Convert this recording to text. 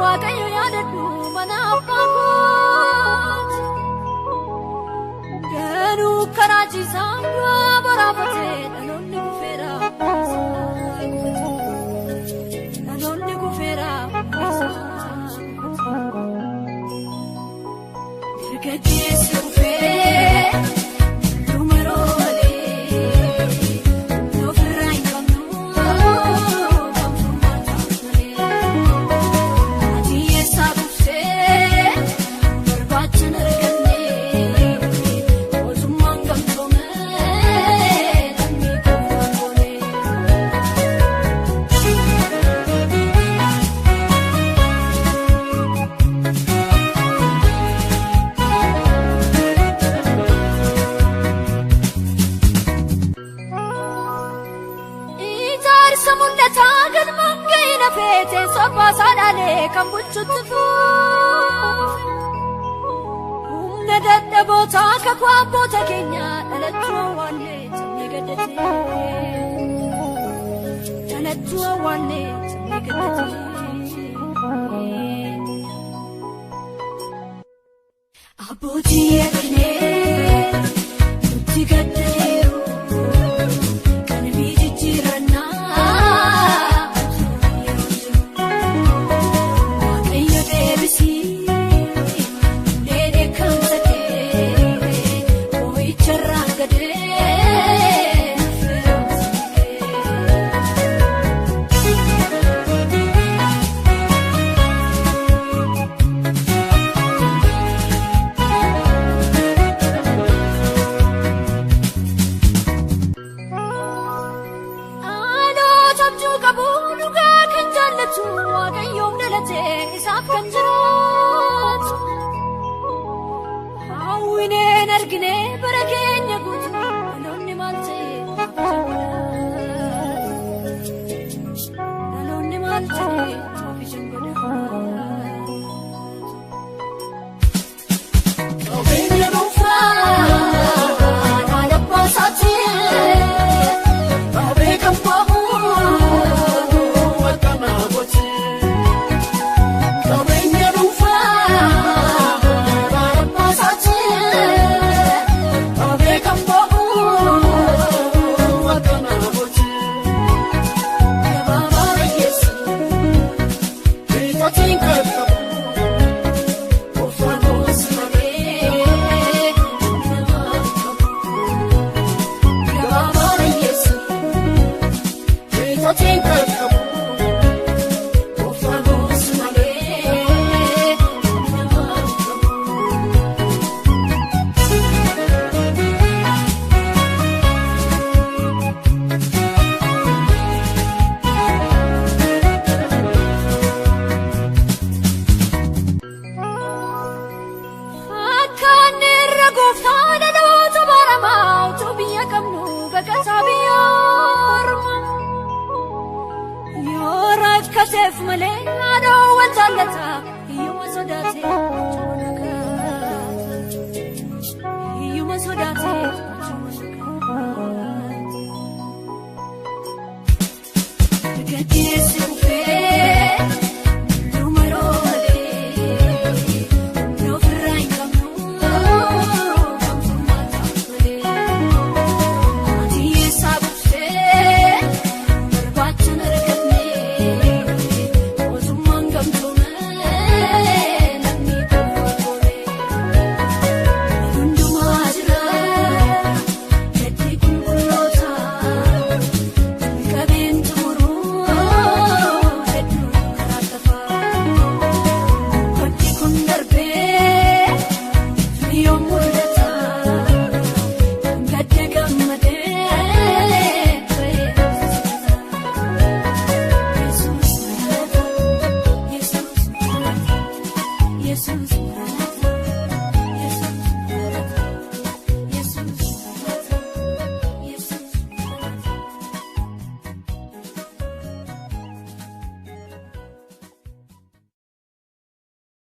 Waaqayyo yaadadhu mana abbaa kooti. Danuu karaa ciisaa du'a baraafatee dhaloonni kufeera. Dhaloonni kufeera. Dargaggeessi kufee dulluma yeroo malee ofirraa hin qabnu gamtummaa taatu malee. Hiyyeessaa kuftee barbaachan arganne mootummaan gamtoome lammii qofaa goone. Ijaarsa mul'ataa galmaan ga'e lafee teessoo abbaasaa dhaalee kan bulchutti fuufe. Humna dadhabootaa kakuu abboota keenyaa dhalachuu awwaallee cabnee gaddatee. Dhalachuu awwaallee cabnee gaddatee. Abbootii eegalee nutti gaddaniiru. Qalbii jijjiirannaa yeroo jiru. Waaqayyo deebisii ulee dheekkamsa kee boo'icharraan gadee firoomsi kee. Dhaloota abjuu qabu dhugaa kan jaallatu Waaqayyoof dhalatee isaaf kan jiraatu. Hawwineen argine bara keenya guutuu dhaloonni maal ta'e dhaloonni maal ta'e ofiishan godhatu. Qabeenya dhuunfaa haala abbaasaati. Qabee kan ba'u akka namooti. Qabeenya dhuunfaa haala abbaasaati. Qabee kan ba'u akka namooti. Gabaabaa Hiyyeessi biifootiin kan qabu uffannoo si malee. malee nama qabu. Gabaabaa hiyyeessi biifootiin kan qabu uffannoo si malee. Nama qabu. Akka inni irra gooftaa dhaloota baramaa utuu biyya qabnu baqataa biyya ormaa. Yoo rakkateef malee haadha wal jaallata hiyyuma sodaatee hiyyuma sodaatee.